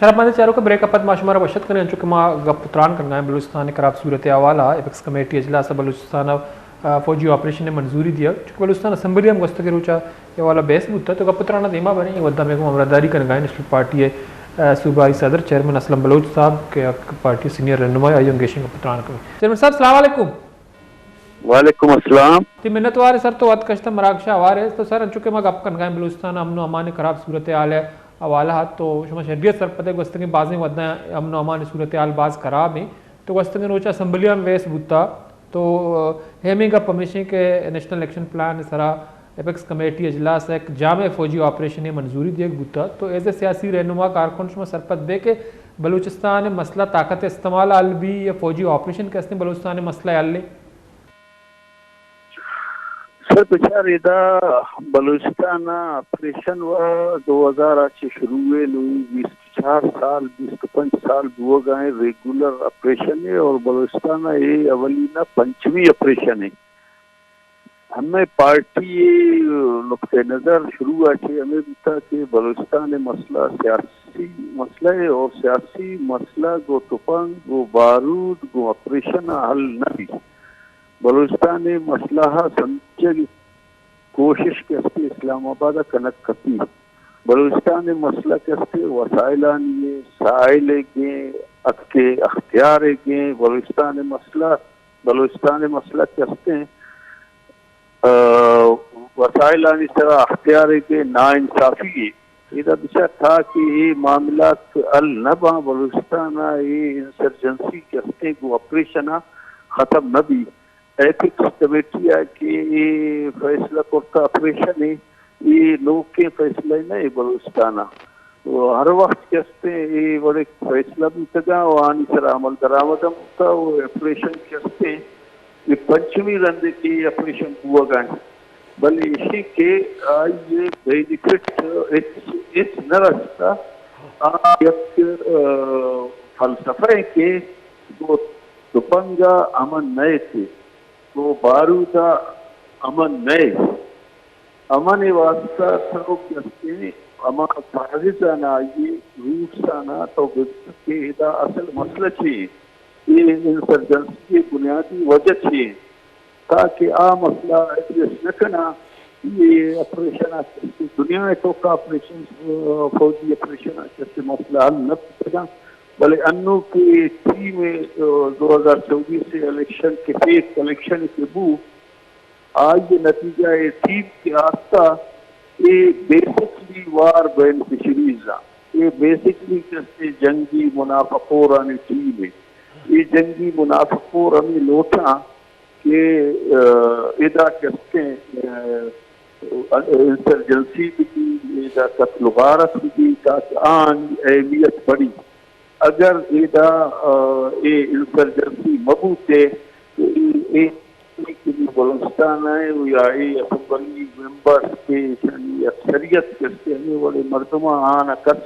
شرپمندیں چاروکاں، بریک ءَ پد ما شمارا گوشت کنیں، انچو کہ ما گپ ءُ تران کنگا ایں بلوچستان ءِ خراب صورتحال ءَ، ایپکس کمیٹی اجلاس ءَ بلوچستان ءَ، آ، فوجی آپریشن ءِ منظوری دیگ، چونکہ بلوچستان اسمبلی ہم گوستگیں روچ ءَ اے حوالہ ءَ بحث بوتگ، تو گپ ءُ تران ءَ دیما بریں، اے وھد ءَ مئے گوں ہمراہداری کنگا ایں نیشنل پارٹی ءِ، آ، صوبائی صدر چیئرمین اسلم بلوچ صاحب کہ پارٹی ءِ سینئر رہنما، آئی ءَ ہم گیشیں گپ ءُ تران کنیں۔ چیئرمین صاحب، السلام علیکم۔ وعلیکم السلام۔ تئی منتوار سر، تو وت کشتہ مراگش ءَ ہوار ئے۔ تو سر، انچو کہ ما گپ کنگا ایں بلوچستان ءِ امن ءُ امان ءِ خراب صورتحال ءِ حوالہ ءَ، تو شما شریعت سرپد ئے، گوستگیں بازیں وھداں امن ءُ امان ءِ صورتحال باز خراب ایں۔ تو گوستگیں روچ ءَ اسمبلی ءَ ہم بحث بوتا، تو، آ، ہمے گپ ہمیش ایں کہ نیشنل ایکشن پلان ءِ سرا ایپکس کمیٹی اجلاس ءَ یک جامع فوجی آپریشنے ءِ منظوری دیگ بوتا۔ تو ایز اے سیاسی رہنما کارکن شما سرپد بئے کہ بلوچستان ءِ مسئلہ طاقت ءِ استعمال ءَ حل بی یا فوجی آپریشن کہ استیں بلوچستان ءِ مسئلہ ءِ حل ایں؟ سر، بچار، ادا بلوچستان ءَ آپریشن و دو ہزار ءَ چہ شروع ایں، نوں بیست ءُ چار سال، بیست ءُ پنچ سال بوگا ایں ریگولر آپریشن ایں، اور بلوچستان ءَ اے اولی نہ، پنچمی آپریشن ایں۔ ہمے پارٹی ءِ نقطہ نظر شروع ءَ چہ ہمے بوتا کہ بلوچستان ءِ مسئلہ سیاسی مسئلہ ایں اور سیاسی مسئلہ گوں تپنگ، گوں بارود، گوں آپریشن ءَ حل نہ بی۔ بلوچستان ءِ مسئلہ ءَ سمجھگ ءِ کوشش کہ استیں اسلام آباد ءَ کنگ کپی۔ بلوچستان ءِ مسئلہ کہ استیں وسائلانی ایں، ساحل ئیگ ایں، حق اختیار ئیگ ایں، بلوچستان ءِ مسئلہ، بلوچستان ءِ مسئلہ کہ استیں، آ، وسائلانی سرا اختیار ئیگ ایں، ناانصافی ایں۔ ادا بچار، تا کہ اے معاملات حل نہ باں، بلوچستان ءَ اے انسرجنسی کہ استیں گوں آپریشن ءَ ختم نہ بی۔ ایپکس کمیٹی ءَ کہ اے فیصلہ کرتا آپریشن ایں، اے نوکیں فیصلہ نہ ایں بلوچستان ءَ۔ و ہر وخت کہ استیں اے وڑیں فیصلہ بوتگاں و آنی سرا عمل درآمد ہم بوتا و آپریشن کہ استیں اے پنچمی رندے کہ اے آپریشن بوگا ایں۔ بلے ایشی کہ آئی ءِ بینیفٹ ہچ، ہچ نہ رستا۔ آ یک، آ، فلسفہ ایں کہ گوں تپنگ ءَ امن نئیت، گوں بارود ءَ امن نئیت۔ امن ءِ واستہ تو کہ استیں ہما کاغذ ءَ نہ، آئی ءِ روٹس ءَ نہ تو بچ کہ ادا اصل مسئلہ چی ایں؟ اے انسرجنسی ءِ بنیادی وجہ چی ایں؟ تاکہ آ مسئلہ ایڈریس نہ کناں، اے آپریشن ءَ دنیا ءِ توکا آپریشن، فوجی آپریشن ءَ چہ مسئلہ حل نہ بوتگاں۔ بلے انوں کہ ٹیم، آ، دو ہزار چوبیس ءِ الیکشن کہ فیک الیکشن کہ بو، آئی ءِ نتیجہ اے ٹیم کہ آرتا، اے بیسکلی وار بینیفیشریز آں۔ اے بیسکلی کسے جنگی منافع خورانی ٹیم ایں۔ اے جنگی منافع خور ہمے لوٹاں کہ، آ، ادا کستیں، آ، انسرجنسی بہ بی، ادا قتل و غارت بہ بی، تاکہ آنی اہمیت بڑی۔ اگر ادا، آ، اے انسرجنسی مہ بوتے، تو اے، اے، اے کہ بلوچستان ءَ یا اے اسمبلی ممبرز کہ ایشانی اکثریت کستے ہمے وڑیں مردماں، آناں کس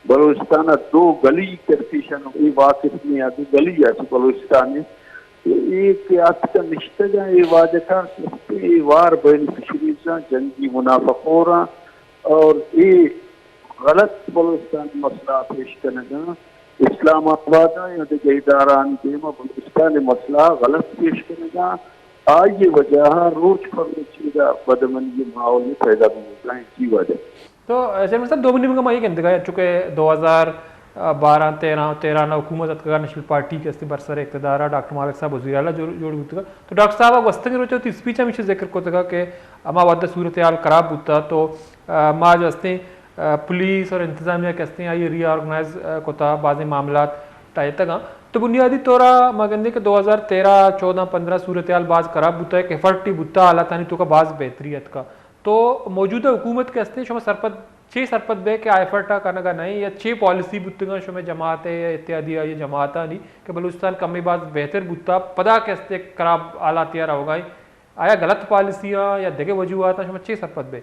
بلوچستان ءَ دو گلی کستے ایشان اے واقف نہ ایں، دو گلی ءَ چہ بلوچستان ءَ۔ تو اے کہ آتکہ نشتگاں، اے واجکاں کستے اے وار بینیفیشریز آں، جنگی منافع خور آں، اور اے غلط بلوچستان ءِ مسئلہ پیش کنگا، اسلام آباد ءَ یا دگہ ادارہانی دیما بلوچستان ءِ مسئلہ غلط پیش کنگا، آئی ءِ وجہ ءَ روچ پہ روچ ادا بدامنی ءِ ماحول پیدا بوگا ایں۔ جی واجہ۔ تو، اے، چیئرمین صاحب، دومی نیمگ ءَ ما اے گندگا، چونکہ دو ہزار بارہ، تیرہ، تیرہ ءَ حکومت اتکگا، نیشنل پارٹی کہ استی برسر اقتدار ءَ، ڈاکٹر مالک صاحب وزیر اعلیٰ جوڑ، جوڑ بوتگا۔ تو ڈاکٹر صاحب ءَ گوستگیں روچ ءَ وتی اسپیچ ءَ ہمیشی ذکر کتگا کہ ہما وھد ءَ صورتحال خراب بوتا تو، آ، ما جو ہستیں، آ، پولیس اور انتظامیہ کہ ہستیں آئی ری آرگنائز، آ، کتا، بازیں معاملات ٹہیتگاں۔ تو بنیادی طور ءَ ما گندیں کہ دو ہزار تیرہ، چودہ، پندرہ صورتحال باز خراب بوتا، ایک ایفرٹ ٹی بوتا، حالاتانی توکا باز بہتری اتکا۔ تو موجودہ حکومت کہ ہستیں شما سرپد، چے سرپد بئے کہ آ ایفرٹ ءَ کنگا نہ ایں یا چے پالیسی بوتگاں شمئے جماعت ءِ یا اتحادی آئی جماعتانی کہ بلوچستان کمے باز بہتر بوتا، پدا کہ ہستے خراب حالات ءَ روگا ایں؟ آیا غلط پالیسی آں یا دگہ وجوہات آں، شما چے سرپد بئے؟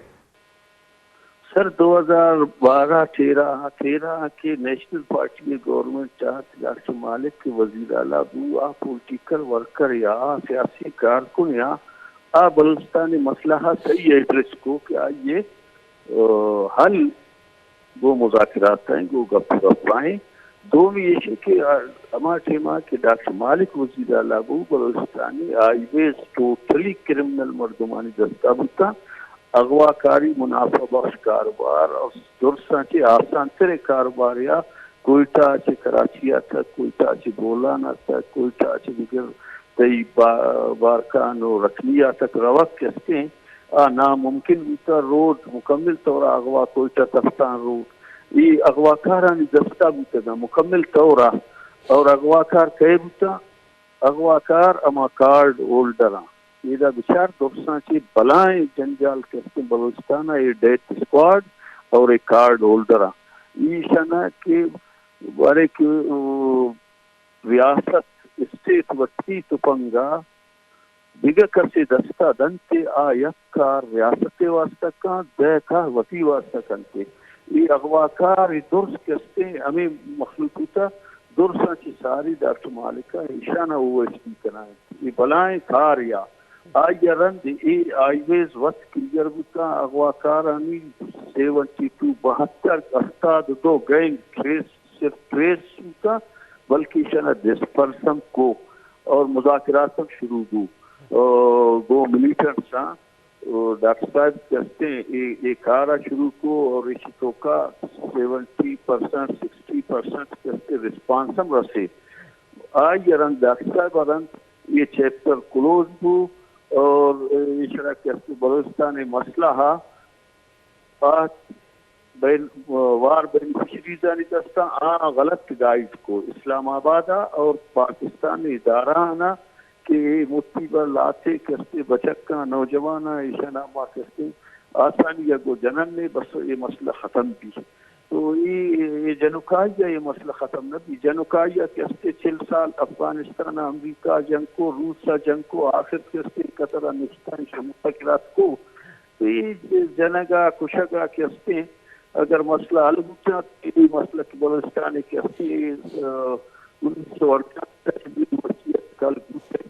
سر، دو ہزار بارہ تیرہ، تیرہ کہ نیشنل پارٹی ءِ گورنمنٹ ات، ڈاکٹر مالک کہ وزیر اعلیٰ بو، آ پولیٹیکل ورکر یا آ سیاسی کارکن یا آ بلوچستان ءِ مسئلہ ءَ صحیح ایڈریس کو کہ آئی ءِ، آ، حل گوں مذاکرات ءَ ایں، گوں گپ ءُ گپ ءَ ایں۔ دومی ایش کہ ہما ٹائم ءَ کہ ڈاکٹر مالک وزیر اعلیٰ بو، بلوچستانی ہائی ویز ٹوٹلی کرمنل مردمانی دست ءَ بوتاں۔ اغواکاری، منافع بخش کاروبار اور درساں چہ آسان تریں کاروبار یا کوئٹہ چہ کراچی ءَ تک، کوئٹہ چہ بولان ءَ تک، کوئٹہ چہ بگر تئی با-، بارکان ءُ رکنی ءَ تک روگ کہ استیں، آ ناممکن بوتہ۔ روڈ مکمل طور ءَ اغوا، کوئٹہ تفتان روڈ، اے اغواکارانی دست ءَ بوتگ اَنت مکمل طور ءَ۔ اور اغواکار کئے بوتاں؟ اغواکار ہما کارڈ ہولڈر اَنت۔ ادا بچار، درساں چہ بلائیں جنجال کہ استیں بلوچستان ءَ، اے ڈیتھ اسکواڈ اور اے کارڈ ہولڈر اَنت۔ ایشاں کہ بارے کہ، او، ریاست، اسٹیٹ وتی تپنگ ءَ دگہ کسے دست ءَ دنت، آ یک کار ریاست ءِ واستہ کنت، دہ کار وتی واستہ کنت۔ اے اغواکار، اے درس کہ استیں ہمے مخلوق بوتہ، درساں چہ ساری ڈاکٹر مالک ءَ ایشان ءَ او ایس ڈی کنائینت۔ اے بلائیں کارے ءَ، آئی ءَ رند اے ہائی ویز وت کلیئر بوتاں، اغواکارانی سیونٹی ٹو، بہتر، ہفتاد ءُ دو گینگ ٹریس، صرف ٹریس بوتاں، بلکہ ایشان ءَ ڈسپرس ہم کو اور مذاکرات ہم شروع بو۔ او، گوں ملیٹنٹس آں، او، ڈاکٹر صاحب کہ استیں اے، اے کار ءَ شروع کو اور ایشی توکا سیونٹی پرسنٹ، سکسٹی پرسنٹ کہ استیں رسپانس ہم رسے۔ آئی ءَ رند، ڈاکٹر صاحب ءَ رند اے چیپٹر کلوز بو اور ایشرا کہ استیں بلوچستان ءِ مسئلہ ءَ آ بین، وار بینیفیشریز آنی دستاں آ غلط گائیڈ کو اسلام آباد ءَ اور پاکستان ادارہ آناں کہ اے مٹھی بھر لہتے کہ استیں بچکاں، نوجواناں، ایشاں ما کہ استیں آسانی ءَ گوں جنن نے، بس اے مسئلہ ختم بی۔ تو اے، اے جنوکائی ءَ اے مسئلہ ختم نہ بی۔ جنوکائی ءَ کہ استیں چل سال افغانستان ءَ امریکہ ءَ جنگ کو، روس ءَ جنگ کو، آخر کہ استیں قطر ءَ نشتہ ایں، شہ مذاکرات کو۔ اے جنگ ءَ کشگ ءَ کہ استیں، اگر مسئلہ حل بوتاں، اے مسئلہ کہ بلوچستان ءِ کہ استیں، آ، انیس سو اڑسٹھ ءَ چہ بی مسئلہ حل بوتگ۔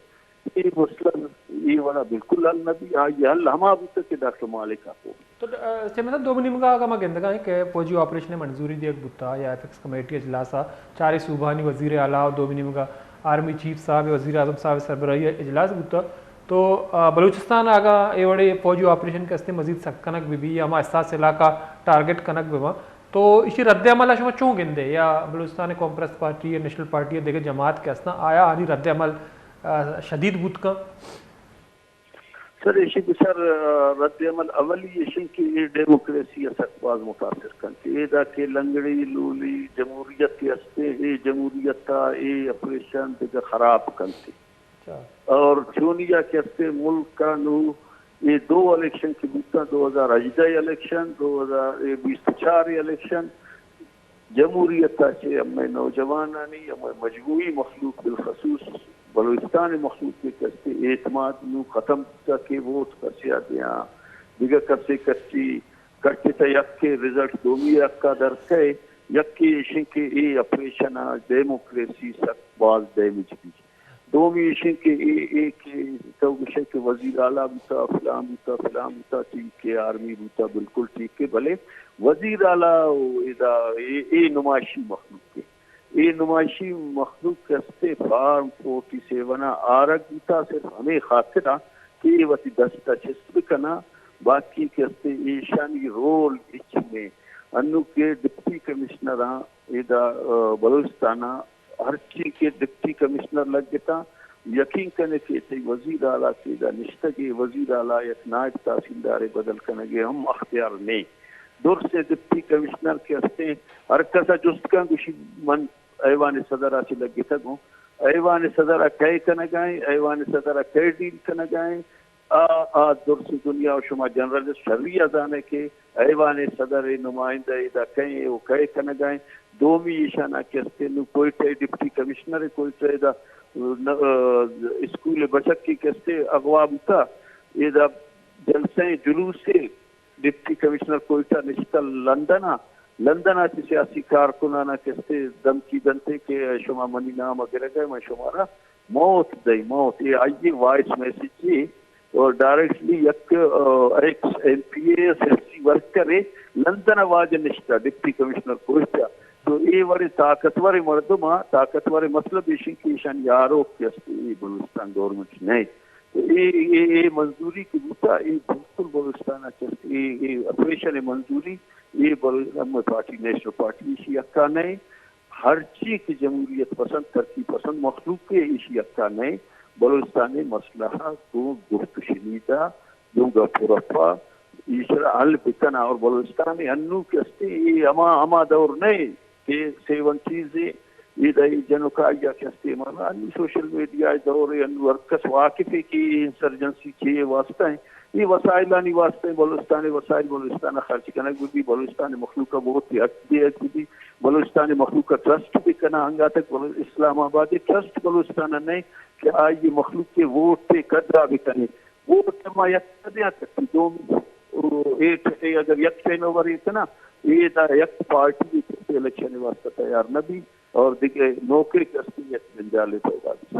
اے مسئلہ اے وڑا بالکل حل نہ بی۔ آئی حل ہما بوتگ کہ ڈاکٹر مالک ءَ کو۔ تو، آ، چہ مثلاً دومی نیمگا اگاں ما گندگا ایں کہ فوجی آپریشن ءِ منظوری دیگ بوتا یا ایپکس کمیٹی اجلاس ءَ چاریں صوبہانی وزیر اعلیٰ ءُ دومی نیمگا آرمی چیف صاحب، وزیر اعظم صاحب ءِ سربراہی ءَ اجلاس بوتا۔ تو، آ، بلوچستان ءَ اگاں اے وڑیں فوجی آپریشن کہ استیں مزید سک کنگ بہ بی یا ہما حساس علاقہ ٹارگٹ کنگ بہ باں، تو ایشی رد عمل ءَ شما چون گندے؟ یا بلوچستان ءِ قوم پرست پارٹی یا نیشنل پارٹی یا دگہ جماعت کہ استاں، آیا آنی رد عمل، آ، شدید بوت کن؟ سر، ایشی بچار، آ، رد عمل اولی ایشی کہ اے ڈیموکریسی ءَ سک باز متاثر کنت۔ ادا کہ لنگڑی لولی جمہوریت کہ استیں، اے جمہوریت ءَ اے آپریشن دگہ خراب کنت۔ اور چونیا کہ استیں ملک ءَ نوں اے دو الیکشن کہ بوتاں، دو ہزار ہژدہ الیکشن، دو ہزار بیست چار الیکشن، جمہوریت ءَ چہ ہمے نوجوانانی، ہمے مجموعی مخلوق، بالخصوص بلوچستان ءِ مخلوق ءِ کہ استیں اعتماد نوں ختم بوتگ کہ ووٹ کسے ءَ دیاں، دگہ کسے کٹی، کٹتہ یکے، رزلٹ دومی ءِ حق ءَ در کئے۔ یکے ایشیں کہ اے آپریشن ءَ ڈیموکریسی سک باز ڈیمیج بی۔ دومی ایشیں کہ اے، اے کہ تو گشے کہ وزیر اعلیٰ بوتا، فلان بوتا، فلان بوتا، ٹھیک ہے، آرمی بوتا، بالکل ٹھیک ہے، بلے وزیر اعلیٰ و ادا اے، اے نمائشی مخلوق ہے۔ اے نمائشی مخلوق کہ استے فارم فورٹی سیون ءَ آرگ بوتا، صرف ہمے خاطر ءَ کہ اے وتی دست ءَ چست بکناں، باقی کہ استے ایشانی رول ہچ نے۔ انوں کہ ڈپٹی کمشنر آں ادا، آ، بلوچستان ءَ ہرچی کہ ڈپٹی کمشنر لگتاں، یقین کنے کہ تئی وزیر اعلیٰ کہ ادا نشتگ ئے، وزیر اعلیٰ یک نائب تحصیلدارے بدل کنگ ءِ ہم اختیار نے۔ درسیں ڈپٹی کمشنر کہ استیں، ہر کس ءَ جست کن گوشی من ایوان صدر ءَ چہ لگتگ اوں، ایوان صدر ءَ کئے کنگ ءَ ایں، ایوان صدر ءَ کئے ڈیل کنگ ءَ ایں، آ، آ درسیں دنیا و شما جرنلسٹ شری ءَ زانے کہ ایوان صدر ءِ نمائندہ ادا کئے و کئے کنگ ءَ ایں۔ دومی ایشان ءَ کہ استے نوں کوئٹہ ءِ ڈپٹی کمشنر کوئٹہ ادا، آ، اسکول ءِ بچکے کہ استے اغوا بوتا، ادا جلسہ ءِ جلوسے ڈپٹی کمشنر کوئٹہ نشتہ لندن ءَ، لندن ءَ چہ سیاسی کارکنان ءَ کہ استے دھمکی دنتے کہ شما منی نام ءَ گرگ ءَ، من شمارا موت دئی، موت۔ اے آئی ءِ وائس میسج اے اور ڈائریکٹلی یک، آ، ایکس ایم پی اے، سیاسی ورکرے لندن ءَ واجہ نشتہ، ڈپٹی کمشنر پوسٹ ءَ۔ تو اے وڑیں طاقتوریں مردم ءَ، طاقتوریں مطلب ایش انت کہ ایشانی آروک کہ است اے بلوچستان گورنمنٹ نہ انت۔ تو اے، اے، اے منظوری کہ بوتا، اے بالکل بلوچستان ءَ چست، اے، اے آپریشن ءِ منظوری، اے بلو-، ہمے پارٹی، نیشنل پارٹی ایشی حق ءَ نہ انت۔ ہرچی کہ جمہوریت پسند، ترقی پسند مخلوق ءَ ایشی حق ءَ نہ انت بلوچستان ءِ مسئلہ ءَ گوں گفت و شنید ءَ، گوں گپ و رپ ءَ ایشرا حل بکن۔ اور بلوچستان ءَ انو کہ است اے ہما، ہما دور نہ انت کہ سیونٹیز ءَ ادا اے جنوکائی ءَ کہ است اے مانا انو سوشل میڈیا ءِ دور ءَ، انو ہر کس واقف ءَ کہ اے انسرجنسی چے واسطہ انت۔ اے وسائلانی واسطہ انت، بلوچستان ءِ وسائل بلوچستان ءَ خرچ کنگ بہ بی، بلوچستان ءِ مخلوق ءَ ووٹ ءِ حق دیگ بہ بی، بلوچستان ءِ مخلوق ءَ ٹرسٹ بہ کناں، انگا تک بلو-، اسلام آباد ءِ ٹرسٹ بلوچستان ءَ نہ انت کہ آئی ءِ مخلوق ءِ ووٹ ءِ قدر ءَ بہ کنیں۔ ووٹ ءَ ما یک دیاں کٹی دومی، او، اے ٹھے اگر یک ٹرین اوور اے کناں، اے دا یک پارٹی ءِ الیکشن ءِ واسطہ تیار نہ بی اور دگہ نوکے کسی یک جنجالے پیدا بی۔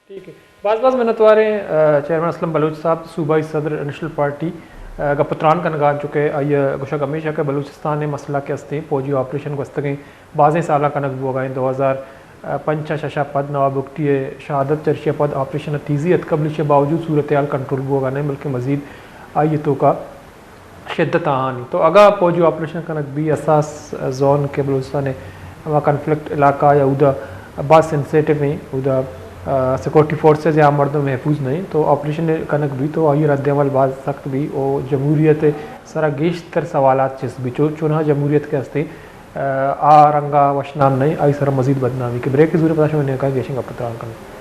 ٹھیک ہے، باز باز منتوار ہیں، آ، چیئرمین اسلم بلوچ صاحب، صوبائی صدر نیشنل پارٹی، آ، گپ تران کنگا، چونکہ آئی ءِ گوشگ ہمیشہ کہ بلوچستان ءِ مسئلہ کہ استیں، فوجی آپریشن گوستگیں بازیں سالاں کنگ بوگا ہیں، دو ہزار پنچ ءَ شش ءَ پد نواب بگٹی ءِ شہادت چرشی ءَ پد آپریشن ءَ تیزی اتکگ، بلے ایشی ءِ باوجود صورتحال کنٹرول بوگا نہ، بلکہ مزید آئی ءِ توکا شدت آہانی۔ تو اگاں فوجی آپریشن کنگ بی، حساس زون کہ بلوچستان ءِ ہما کنفلکٹ علاقہ یا اودا باز سینسیٹیو ہیں، اودا، آ، سیکورٹی فورسز یا مردم محفوظ نہیں، تو آپریشن کنگ بی تو آئی رد عمل باز سخت بی، او جمہوریت ءِ سرا گیشتر سوالات چست بی، چو-، چونہا جمہوریت کہ ہستے، آ، آ رنگا وشنام نہیں، آئی سرا مزید بدنامی کہ بریک زور پدا شما نیکا گیشنگ اپتران کنیں۔